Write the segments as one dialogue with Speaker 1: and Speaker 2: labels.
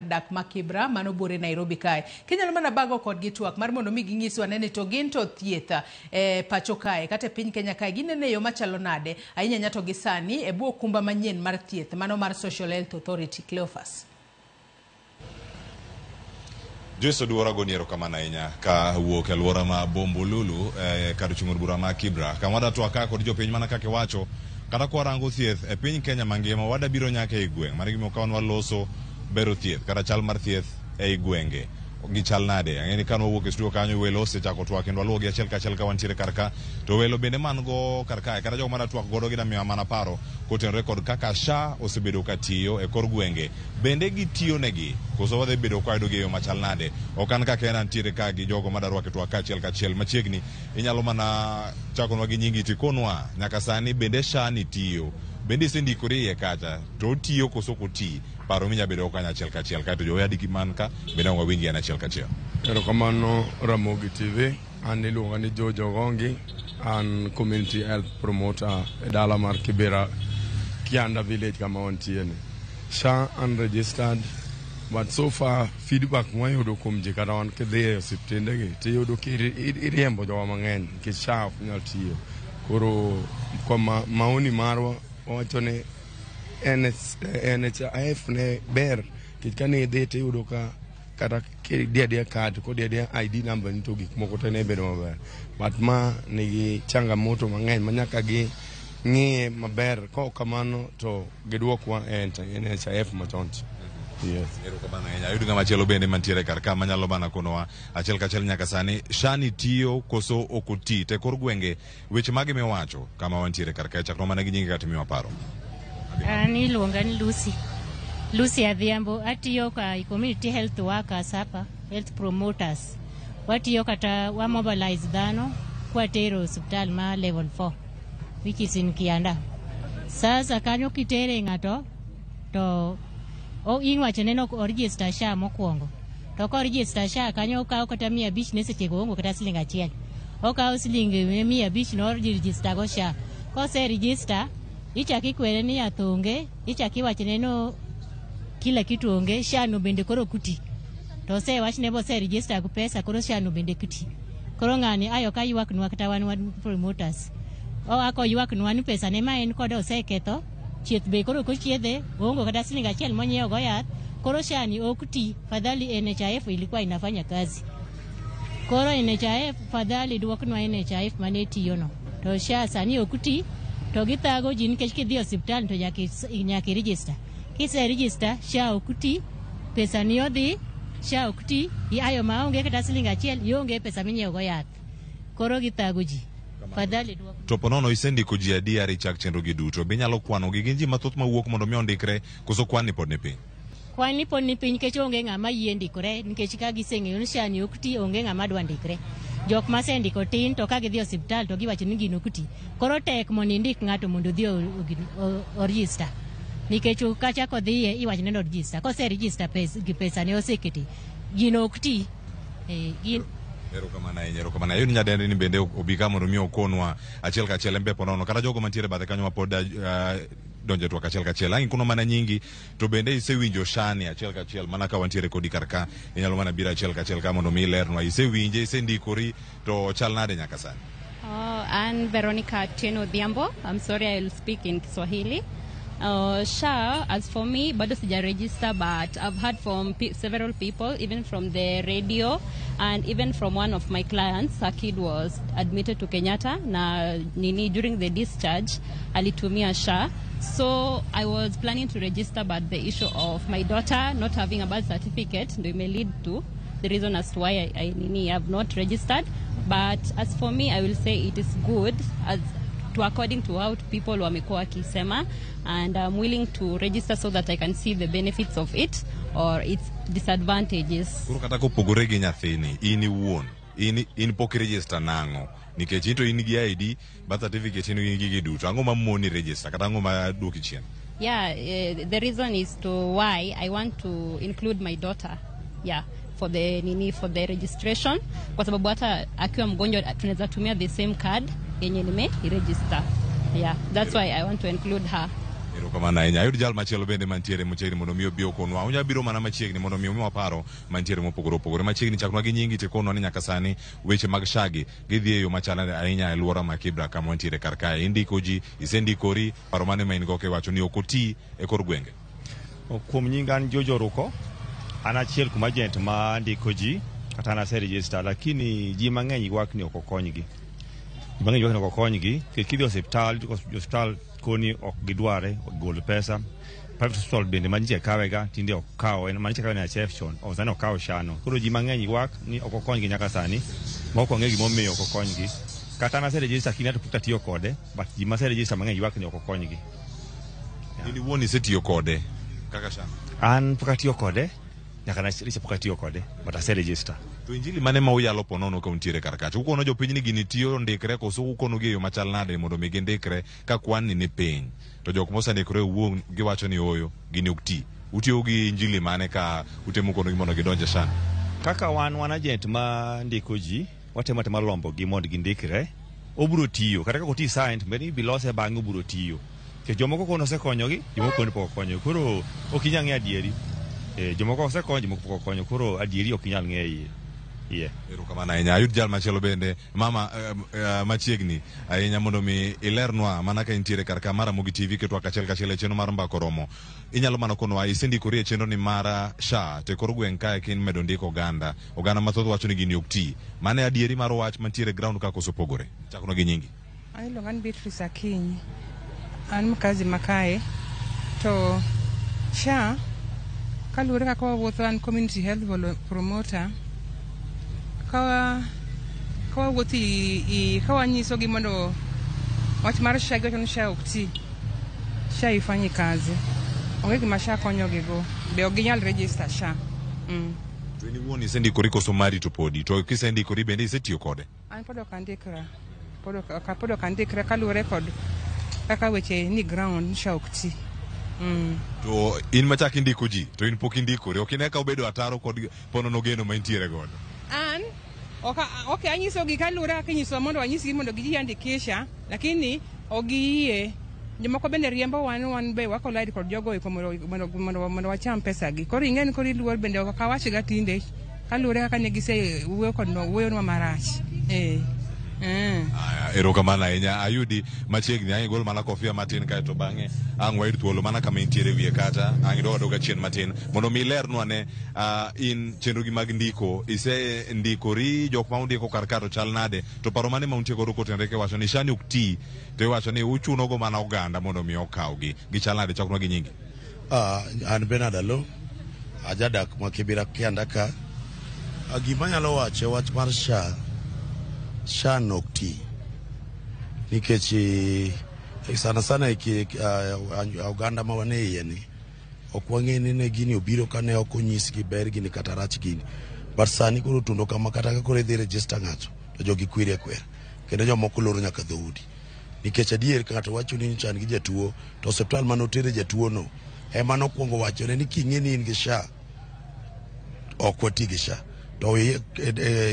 Speaker 1: dak ma Kibra mano buore Nairobi kae. Kinyalo mana bago kodgi twak mar mondo mi ging'iswa nene to gin to thieth e pacho kae kata e piny Kenya kae ginene e yo machalo nade ahinya ahinya to gi sani e bwo okumba manyien mar thieth mano mar Social Health Authority. Cleophas.
Speaker 2: Joyce Oduor, agoni erokamano ahinya ka wuok e alwora ma Bombolulu kar chung' od bura ma Kibra kama wadatwa ka kod jopiny mana kaka iwacho kata kwarango thieth e piny Kenya mangima wada biro nyaka e gweng' mano gima okaw waloso bero thieth kata chal mar thieth ei gwenge gichal nade. Ang'e ni ka nwawuok e studio kanyo welo osechako twak kendo waluwogi achiel kachiel ka wantiere kar ka to welo bende man go kar kae kata jogo mada twak godo gida miyowa mana paro kotenore kod kaka SHA osebedo ka tiyo e kor gwenge bende gitiyo negi koso wadhi bedo ka wayudogi e yo machal nade. Ok an ka kenda antiere ka gi jogo mada rwako e twak kaachiel kachiel machiegni inyalo mana chakonwa gi nyingi tikonwa nyaka sani bende SHA ni tiyo bende isendikori iye kacha to otiyo koso ok oti paro minya bedo go kanyo achiel kachiel kaeto jowadgi man ka bende ang' wawinji an achiel kachiel.
Speaker 3: Erokamano Ramogi TV. An iluonga ni George Ogongi. An community health promoter e dala mar Kibera, Kianda village kama wantie ni. SHA unregistered but so far feedback mwayudo kuom ji kata wan kidhi e osiptende gi tiyudo ka iriembo jowa mang'eny nikech SHA ok nyal tiyo. Koro kwa maoni marwa wawacho ni NHIF ne ber nikech kane idhi tiyudo ka kata kidiyo adiya card kodiyo adiya ID number ni to gik moko te ne bedo maber. But ma nigi changamoto mang'eny ma nyaka gi ng'iye maber ka ok kamano to gidwokwa e NHIF machon cha. Yes.
Speaker 2: Erokamano ahinya. Ayud ng'ama chielo bende mantiere kar ka manyalo mana konowa achiel kachiel nyaka sani SHA ni tiyo koso ok oti te kor gwenge weche mage miwacho kama wantiere kar kae chaknwa mana gi nyingi kata miwa paro.
Speaker 4: An iluonga ni Lucy. Lucy Adhiambo. Atiyo ka community health workers hapa, health promoters. Watiyo kata wa mobilize dhano kwatero osiptal ma level 4 which is in Kianda. Sasa kanyo kitere ng'ato to iwacho ne no register SHA mokwongo. To ko register SHA kanyo okawo kata 500 ne seche go onge kata siling 1. Okawo siling 500 no register go SHA. Kose register ichak ikwere ni yath onge, ichak iwachne no kila kitu onge, SHA no bende koro ok ti. To osewachne bose register gi pesa koro SHA no bende ok ti. Koro ng'ani ayo ka ywaknwa kata wan wan promoters. Oa koywaknwa ni pesa ne ma en kode oseketho, chieth be koro ok ochiedhe, oonge kata siling 1 monyiewo go yath, koro SHA ni ok ti, fadhali NHIF ilikuwa inafanya kazi. Koro NHIF fadhali duoknwa NHIF mane tiyo no. To SHA sani ok ti, to githago ji nikech kidhi e osiptal to nyaka i-register. Kise register SHA ok ti, pesa ni odhi, SHA ok ti, ayo maonge kata siling 1, ionge pesa minyiewo go yath. Koro githago ji. Fadhali duok.
Speaker 2: To ponono isendiko ji adi are ichak chenro gi duto be inyalo kwano gi gin ji mathoth mawuok mondo mi ondikre koso kwan ni pod ni piny.
Speaker 4: Kwan ni pod ni piny nikech onge ng'ama yie ndikore nikech ka giseng'eyo ni SHA ni ok ti onge ng'ama dwa ndikre. Jok masendiko tin to ka gidhi e osiptal to giwacho ni gino ok ti. Koro tek mondo indik ng'ato mondo odhi o register. Nikech kacha kodhiye iwacho ni register. Kose register gi pesa ne osekete. Gino ok ti. Gin
Speaker 2: Erokamano ahinya, erokamano. Ayud nyadendi ni bende obi ka mondo mi okonwa achiel kachiel en be ponono kata jogo mantiere bathe kanyo mapod donjo e twak achiel kachiel. Ang' ikono mana nyingi to bende isewinjo SHA ni achiel kachiel mana ka wantiere kodi kar ka inyalo mana biro achiel kachiel ka mondo mi ilernwa isewinje isendikori to chal nade nyaka sani.
Speaker 5: Oh, I'm Veronica Tieno Odhiambo. I'm sorry I'll speak in Kiswahili. SHA, as for me, bado sija register, but I've heard from several people, even from the radio and even from one of my clients. Her kid was admitted to Kenyatta na nini during the discharge alitumia SHA. So I was planning to register, but the issue of my daughter not having a birth certificate ndo ime lead to the reason as to why I nini have not registered. But as for me, I will say it is good as to according to how people wamekuwa wakisema, and I'm willing to register so that I can see the benefits of it or its disadvantages.
Speaker 2: Koro kata kopogore gi nyathini, in iwuon, in pok i-register nang'o? Nikech in to in gi ID, birth certificate in gi gigi duto. Ang'o ma moni register kata ang'o ma duoki chien?
Speaker 5: Yeah, the reason is to why I want to include my daughter. Yeah, for the nini, for the registration, kwa sababu hata akiwa mgonjwa tunaweza tumia the same card yenye nime register. Yeah, that's why I want to include her.
Speaker 2: Erokamano ahinya. Ayud jal machielo bende mantiere machiegni mondo mi obi okonwa. Unya biro mana machiegni mondo mi omiwa paro mantiere mopogore opogore. Machiegni chaknwa gi nyingi tikonwa ni nyaka sani weche mag SHA gi gidhi e yo machal ahinya e alwora ma Kibra kama wantiere kar kae. Indiko ji, isendikori, paro mane ma in go kiwacho ni ok oti e kor gwenge?
Speaker 6: Kuom nyinga an Jojo Ruko, an achiel kuom agent ma ndiko ji kata an ase register, lakini ji mang'eny ywak ni ok okonygi. Ji mang'eny ywak ni ok okonygi nikech kidhi e osiptal, osiptal koni ok gidware, gol pesa. Private hospital bende manyiche kawega tinde ok kaw, en manyiche kawe NHIF chon, ok sani ok kaw SHA no. Koro ji mang'eny ywak ni ok okonygi nyaka sani, ma ok wang'eyo gimomiyo ok okonygi. Kata an ase register lakini ato pok atiyo kode, but ji mase register mang'eny ywak ni ok okonygi.
Speaker 2: In iwuon isetiyo kode kaka SHA?
Speaker 6: An pok atiyo kode, nyaka ne register pok atiyo kode, but ase register.
Speaker 2: To injili mane ma uyalo ponono ka untiere kar kacha? Ukono jopiny ni gini tiyo ndikre koso ukono gi e yo machal nade mondo mi gindikre ka kwan ni ni piny? To jok mosendikore owuon giwacho ni ooyo, gini ok ti. Utiyo gi injili mane ka utemo konogi mondo gidonj e SHA?
Speaker 6: Kaka wan wan agent ma ndiko ji, watemo atema lombo gi mondo gindikre, obiro tiyo. Kata kaka oti sani, to ibi lose bang'e obiro tiyo. Nikech jomoko kono osekonyogi, jomoko kono pok okonyogi. Koro ok inyal ng'eyo adieri. Jomoko osekonyo, jomoko pok okonyo. Koro adieri ok inyal ng'eyo iye. Iye.
Speaker 2: Erokamano ahinya. Ayud jal machielo bende, mama machiegni ahinya mondo mi ilernwa mana ka intiere kar ka mar Ramogi TV ketwa kachiel kachiel e chenro mar Mbaka Oromo. Inyalo mana konwa isendikori e chenro ni mar SHA to e kor gweng' kae kin medo ndiko oganda. Oganda mathoth wacho ni gini ok ti. Mano e adieri mar wach mantiere e ground ka koso pogore? Chaknwa gi nyingi.
Speaker 7: An iluonga ni Beatrice Akinyi. An mkazi ma kae. To SHA kaluwore kaka wawuotho an community health promoter ka wawuotho ka wanyisogi mondo wach mar SHA giwacho ni SHA ok ti. SHA haifanyi kazi. Onge gima SHA konyogi go. Be ok ginyal register SHA.
Speaker 2: To in iwuon isendikori koso mari to podi? To kisendikori bende isetiyo kode?
Speaker 7: An pod ok andikra. Pod ok andikra kaluwore kod kaka weche ni ground SHA ok ti.
Speaker 2: To in machak indiko ji, to in pok indikori. Ok ine ka obedo ataro kod ponono geno ma intiere godo?
Speaker 7: An ok anyisogi kaluwore kaka inyisowa mondo wanyisgi mondo gijiandikisha, lakini ok giyie. Jomoko bende riembo wan be wa collide kod jogo eko mondo wacham pesa gi. Koro ing'e ni koro iluor bende ok awachga tinde kaluwore kaka ne gise wuoyo kodwa wuoyonwa marach.
Speaker 2: Erokamano ahinya. Ayudi machiegni, ang' igol mana kofia matin kaeto bang'e ang' wayud thuolo mana kama intiere wiye kacha, ang' idog adoga chien matin mondo mi ilernwa ne in chenro gi mag ndiko. Isendikori, jok ma undiko kar ka to chal nade? To paro mane ma untie godo kotenore kiwacho ni SHA ni ok ti, to iwacho ni uchunogo mana oganda mondo mi okawgi. Gichal nade? Chaknwa gi nyingi.
Speaker 8: An Bernard Alo, ajadak ma Kibera Kianda ka. Gima anyalo wacho wach mar SHA, SHA nok ti. Nikech sana sana oganda ma wan e iye ni, ok wang'e ni ne gini obiro ka ne ok onyisgi ber gini kata rach gini. But sani koro otundo kama kata ka koro idhi register ng'ato, to jogi kwiri akwera. Kendo jomoko loro nyaka dhoudi. Nikech adier ka ng'ato wacho ni chan gi jatuo, to osiptal mane otere jatuo no, ema nokwongo wachone ni king'e ni in gi SHA, ok wati gi SHA. To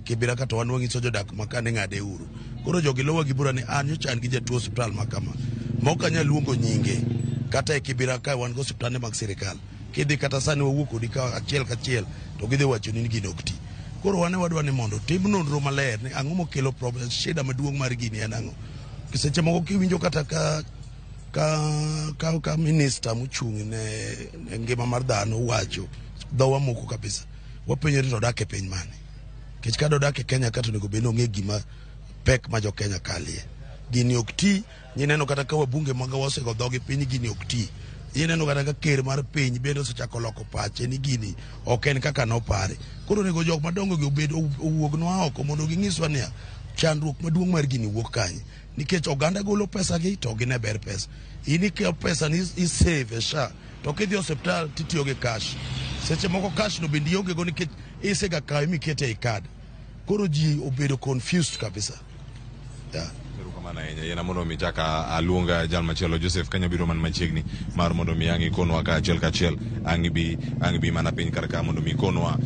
Speaker 8: Kibera ka to wan wang'iso jodak ma ka ni ng'ade uru. Koro jogi lowa gi bura ni an nyocha an gi jatuo osiptal ma kama. Ma ok anyal luongo nyinge. Kata e Kibera ka wan gi osiptande mag sirikal. Kidhi kata sani wawuok kodi ka achiel kachiel to gidhi wacho ni gino ok ti. Koro wan wadwa ni mondo tim nonro maler ni ang'o mokelo problem, shida maduong' mar gini en ang'o. Seche moko kiwinjo kata ka minister mochung' ne ngima mar dhano wacho, dhowa moko kabisa. Wapenjore to odak e piny mane? Nikech ka odak e Kenya ka to onego bed ni ong'e gima pek ma jo Kenya kalie. Gini ok ti, ineno kata ka wabunge mag osego dhogi piny gini ok ti. Ineno kata ka ker mar piny bende osechako loko pache ni gini ok en kaka nopare. Koro onego jok madongo gi obed owuognwa oko mondo ginyiswa niya chandruok maduong' mar gini wuok kanye. Nikech oganda golo pesa gi to gine ber pesa. In ikawo pesa ni isave e SHA to kidhi e osiptal titiyo gi cash. Seche moko cash no bende ionge go nikech isega kawe mikete ei card. Koro ji obedo confused kabisa. Yeah.
Speaker 2: Erokamano ahinya. Yiena mondo mi chak aluong jal machielo Joseph Kenya biro man machiegni mar mondo mi ang' ikonwa ka achiel kachiel ang' ibi mana piny kar ka mondo mi ikonwa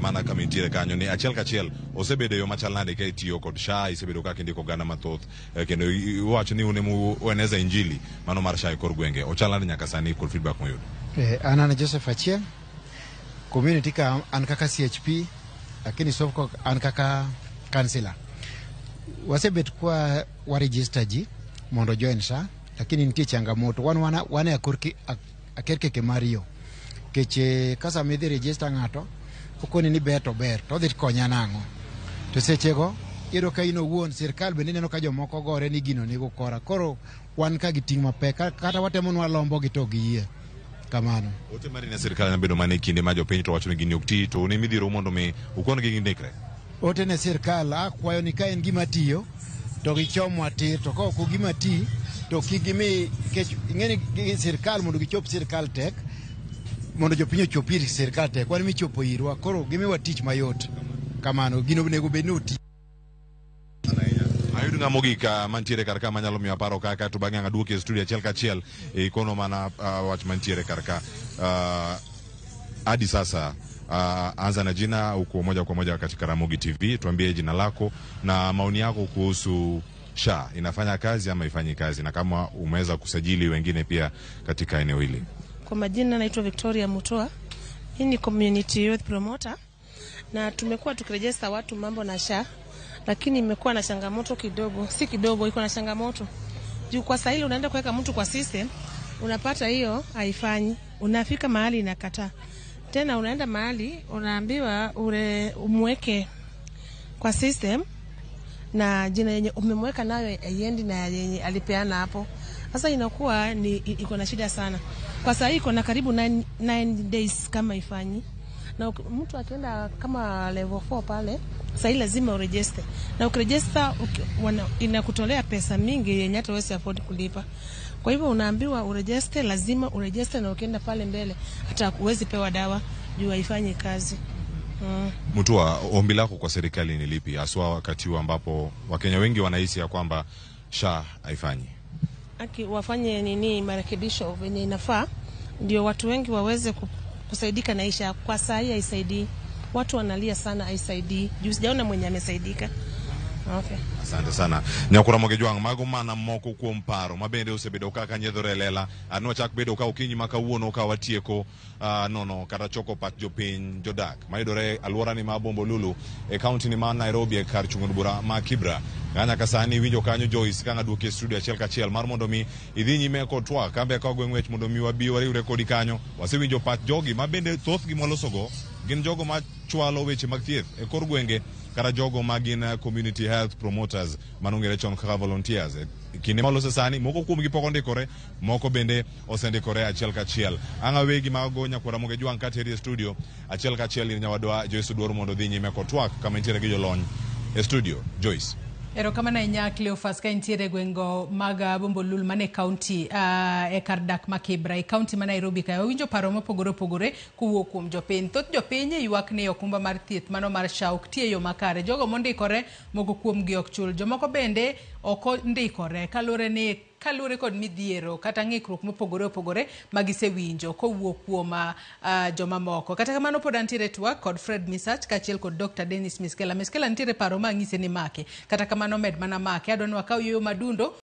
Speaker 2: mana kama intiere kanyo ni achiel kachiel osebedo e yo machal nade ka itiyo kod SHA, isebedo kaka indiko oganda mathoth kendo iwacho ni un ema ueneza injili mano mar SHA e kor gwenge. Ochal nade nyaka sani kod feedback moyudo?
Speaker 9: An Joseph Achieng, community ka an kaka CHP, lakini Sofco an kaka councillor. Wasebet kwa wa register ji mondo join SHA, lakini nitie changamoto. Wan e akerkeke mar yo. Keche ka sama idhi register ng'ato, okoni ni ber to ber, to odhi konya nang'o? To sechego, iyudo ka in owuon, sirkal bende ineno ka jomoko gore ni gino nigo kora. Koro wan ka gi ting' mapek, kata watemo nwalombo gi to giyie. Kamano.
Speaker 2: Ote mari ne sirkal nyalo bedo mana e kinde ma jopiny to wacho ni gini ok ti, to un imidhiero mondo mi ukon gi gindikre.
Speaker 9: Ote ne sirkal akwayo ni ka en gima tiyo to gichomwa tir, to ka ok gima ti to kik gimi, nikech ing'eni sirkal mondo gichop sirkal tek, mondo jopiny ochop ir sirkal tek, wan michopo irwa, koro gimiwa tich mayot. Kamano, gino onego bed ni oti.
Speaker 2: Ayud ng'a mogik mantiere kar ka manyalo miyo aparo kaka to bang'e ang' aduoki e studio achiel kachiel ikono mana wach mantiere kar ka. Hadi sasa anza na jina, uko moja kwa moja katika Ramogi TV, tuambie jina lako na maoni yako kuhusu SHA inafanya kazi ama ifanyi kazi, na kama umeweza kusajili wengine pia katika eneo hili.
Speaker 10: Kwa majina naitwa Victoria Mutua. Hii ni community youth promoter na tumekuwa tukirejesta watu mambo na SHA, lakini imekuwa na changamoto kidogo, si kidogo, iko na changamoto. Juu kwa sahili unaenda kuweka mtu kwa system, unapata hiyo haifanyi. Unafika mahali inakataa. Tena unaenda mahali unaambiwa umweke kwa system na jina yenye umemweka nayo haiendi na yenye alipeana hapo. Sasa inakuwa ni iko na shida sana. Kwa sasa iko na karibu 9 days kama ifanyi. Na mtu akienda kama level 4 pale, sasa lazima uregister. Na ukiregister inakutolea pesa mingi yenye hata huwezi afford kulipa. Kwa hivyo unaambiwa uregister, lazima uregister, na ukienda pale mbele hata huwezi pewa dawa juu haifanyi kazi.
Speaker 2: Mutua, ombi lako kwa serikali ni lipi haswa wakati huu ambapo Wakenya wengi wanahisi ya kwamba SHA haifanyi?
Speaker 10: Aki wafanye nini marekebisho venye inafaa ndio watu wengi waweze kusaidika na SHA. Kwa saa hii haisaidii. Watu wanalia sana haisaidii. Juu sijaona mwenye amesaidika. Okay.
Speaker 2: Asante sana. Nyakura Mogejwang, mago mana moko kuom paro mabende osebedo kaka nyiedhore lela. Anwachak bedo ka okinyi ma kawuono ka watieko nono kata choko pach jopiny jodak mayudore alwora ni ma Bombolulu e kaunti ni ma Nairobi e kar chung' od bura ma Kibra. Nyaka sani winjo kanyo Joyce ka ng'aduoki e studio achiel kachiel mar mondo mi idhi nyime kod twak kambe ka gweng' wech mondo mi wabi wariwre kodi kanyo. Wasewinjo pach jogi ma bende thothgi mwalosogo gin jogo ma chwalo weche mag thieth e kor gwenge kata jogo ma gin community health promoters manong'ere chon kaka volunteers. Kinde malose sani moko kuomgi pok ondikore, moko bende osendikore achiel kachiel. Ang' awegi mago Nyakwara Mogejwang' kateri e studio achiel kachiel ir nyawadwa Joyce Oduor mondo odhi nyime kod twak kama intiere gi jolony e studio. Joyce.
Speaker 1: Erokamano ahinya Cleophas ka intiere e gweng'go mag Bombolulu mane kaunti e kar dak ma Kibra e kaunti ma Nairobi kae. Wawinjo paro mopogore opogore kowuok kuom jopiny. Thoth jopiny ywak ni okumba mar thieth mano mar SHA ok ti e yo makare. Jogo mondikore moko kuomgi ok chul. Jomoko bende ok ondikore kaluwore kod midhiero kata ng'ikruok mopogore opogore ma gisewinjo kowuok kuom jomamoko. Kata kamano pod antiere twak kod Fred Misach kaachiel kod Dr. Dennis Miskela. Miskela nitiere paro ma ang'ise ni make. Kata kamano med mana make. Adwa ni wakaw yueyo madundo.